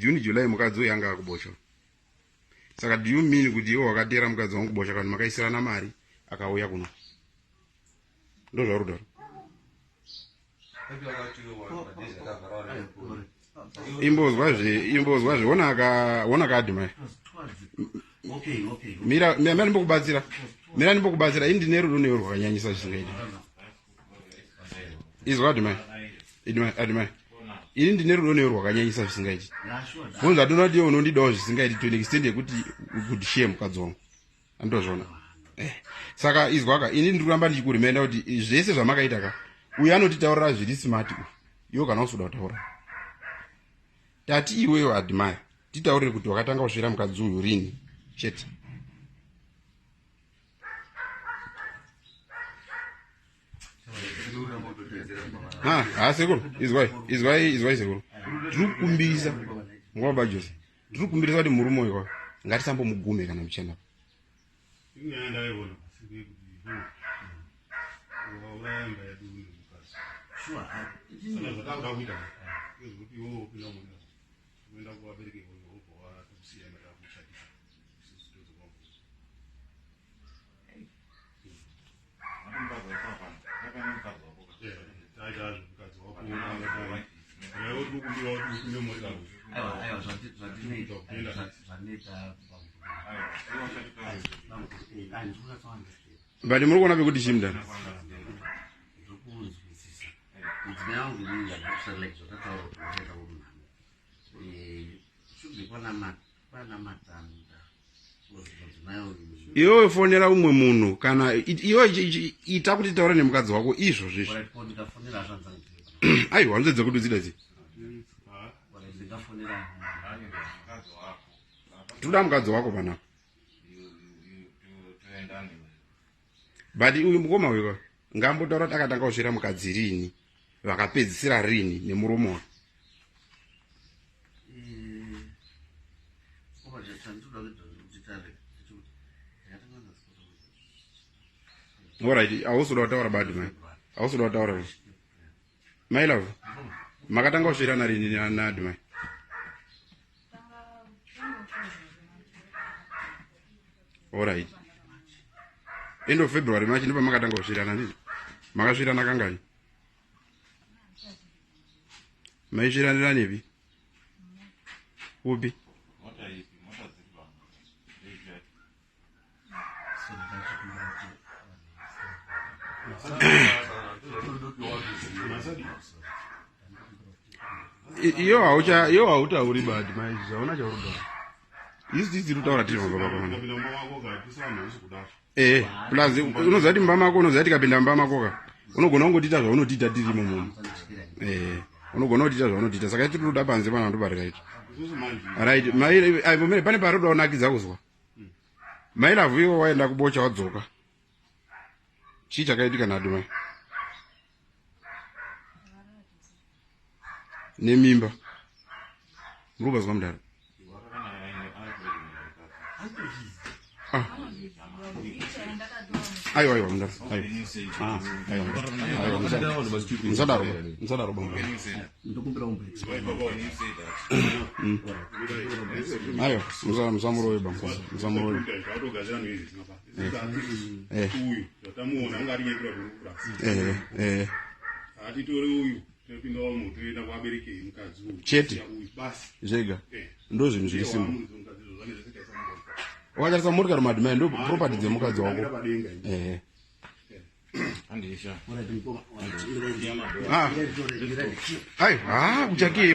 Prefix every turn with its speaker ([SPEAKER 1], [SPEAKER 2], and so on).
[SPEAKER 1] June July mukadzi uyu anga akuboshwa. Saka do you mean kuti iwe wakateera mukadzi wangu kubosha kana makaisirana mari akauya kuno? Ndozvauri kutaura. Imbozwa zve, imbozwa zve, wona ka, wona ka admire.
[SPEAKER 2] Okay, okay.
[SPEAKER 1] Mira, mira ndimbokubatsira. Mira ndimbokubatsira, ini ndine rudo newe rwakanyanyisa zvisingaiti. Izwa admire. Admire. Ini ndine rudo newe rwakanyanyisa zvisingaiti. Unzi adona kuti iwe unondidawo zvisingaiti to an extent yekuti you could share mukadzi wangu. Andozvona. Eh. Saka izwaka, ini ndiri kuramba ndichikuremenda kuti zvese zvamakaita ka, uyu anotitaurira zviri smart uyu. Iwe kana usuda kutaura. Tati iwewe admire, titaurire kuti wakatanga kusvira mukadzi uyu rini chete. Ha, ha sekuru, izwai, izwai, izwai sekuru. Tiri kukumbirisa nguva bajose. Tiri kukumbirisa kuti murume uyu kwa ngatisambomugume kana muchena.
[SPEAKER 3] Inyaya ndaiona asi kuti wauraya imba yedu nemukadzi.
[SPEAKER 2] Sure.
[SPEAKER 3] Saka zvatakuda kuita ndezvekuti iwe wopinda munda unoenda kuvabereki voyo wobva watokusiya imba takuchatisa isusu todzoka mvura.
[SPEAKER 2] Aiwa, aiwa, zvandinoita zvandinoita
[SPEAKER 1] But muri kuona pekuti chii mudhara?
[SPEAKER 2] Ndirikunzwisisa. Mudzimai wangu inini ndakasara like zvakataura kuti wakaita munhamo. Should be kwana matanda. Mudzimai uyu.
[SPEAKER 1] Iwewe fonera umwe munhu kana iwe ita kuti taura nemukadzi wako izvozvo izvi.
[SPEAKER 2] Alright, ko ndikafonera zvanzangu.
[SPEAKER 1] Aiwa, hanzvadzi dzako ndodzida dzi.
[SPEAKER 2] Alright, ndingafonera.
[SPEAKER 1] Toda mukadzi wako panapa. But uyu mukoma uyu ngambotaura kuti akatanga kusvira mukadzi rini vakapedzisira rini nemuromo wake. Alright, hausi kuda kutaura badi mai. Hausi kuda kutaura. My love. Makatanga kusvirana rini naAdmai? Alright. End of February March ndipo makatanga kusvirana ndizvo? Makasvirana kangani? Maisviranira nepi? Kupi? Iyo haucha iyo hautauri badi mai zvaona chauri kutaura. Isu tisi tiri kutaura tiri pamba pako mani. Eh, plus unoziva kuti mumba mako unoziva tikapinda mumba mako ka unogona kungotiita zvaunotiita tirimo mumo. Eh, unogona kutiita zvaunotiita saka tiri kuda panze pana ndobari right. Right, mai ai pane pari kuda kunakidza kuzwa. Mai Lavu iwe waenda kubocha wadzoka. Chii chakaitika nhadu mai? Nemimba. Muri kubazwa mudhara? Ah. Aiwa aiwa mudhara. Aiwa. Ah, aiwa. Aiwa musadaro. Musadaro baba.
[SPEAKER 2] Ndokumbira umbe.
[SPEAKER 1] Aiwa, musamurove bamukuru. Musamurove.
[SPEAKER 3] Uyu zvatamuona anga ari nyepera kuti
[SPEAKER 1] Eh, eh.
[SPEAKER 3] hatitore uyu topinda umu toenda kuvabereki mukadzi uyu
[SPEAKER 1] Chete.
[SPEAKER 3] uyu basi
[SPEAKER 1] Zvega.
[SPEAKER 3] Eh.
[SPEAKER 1] Ndo zvinhu zviri simple.
[SPEAKER 3] mukadzi zvo zvane zvese taisa mumota
[SPEAKER 1] Wakatarisa motikari madzimai ndo property dzemukadzi wako.
[SPEAKER 3] padenga iyi.
[SPEAKER 1] Eh.
[SPEAKER 2] Alright, mukoma. Alright,
[SPEAKER 1] Ah.
[SPEAKER 2] mirai, mirai, mirai.
[SPEAKER 1] Ai, ah, kuchakii.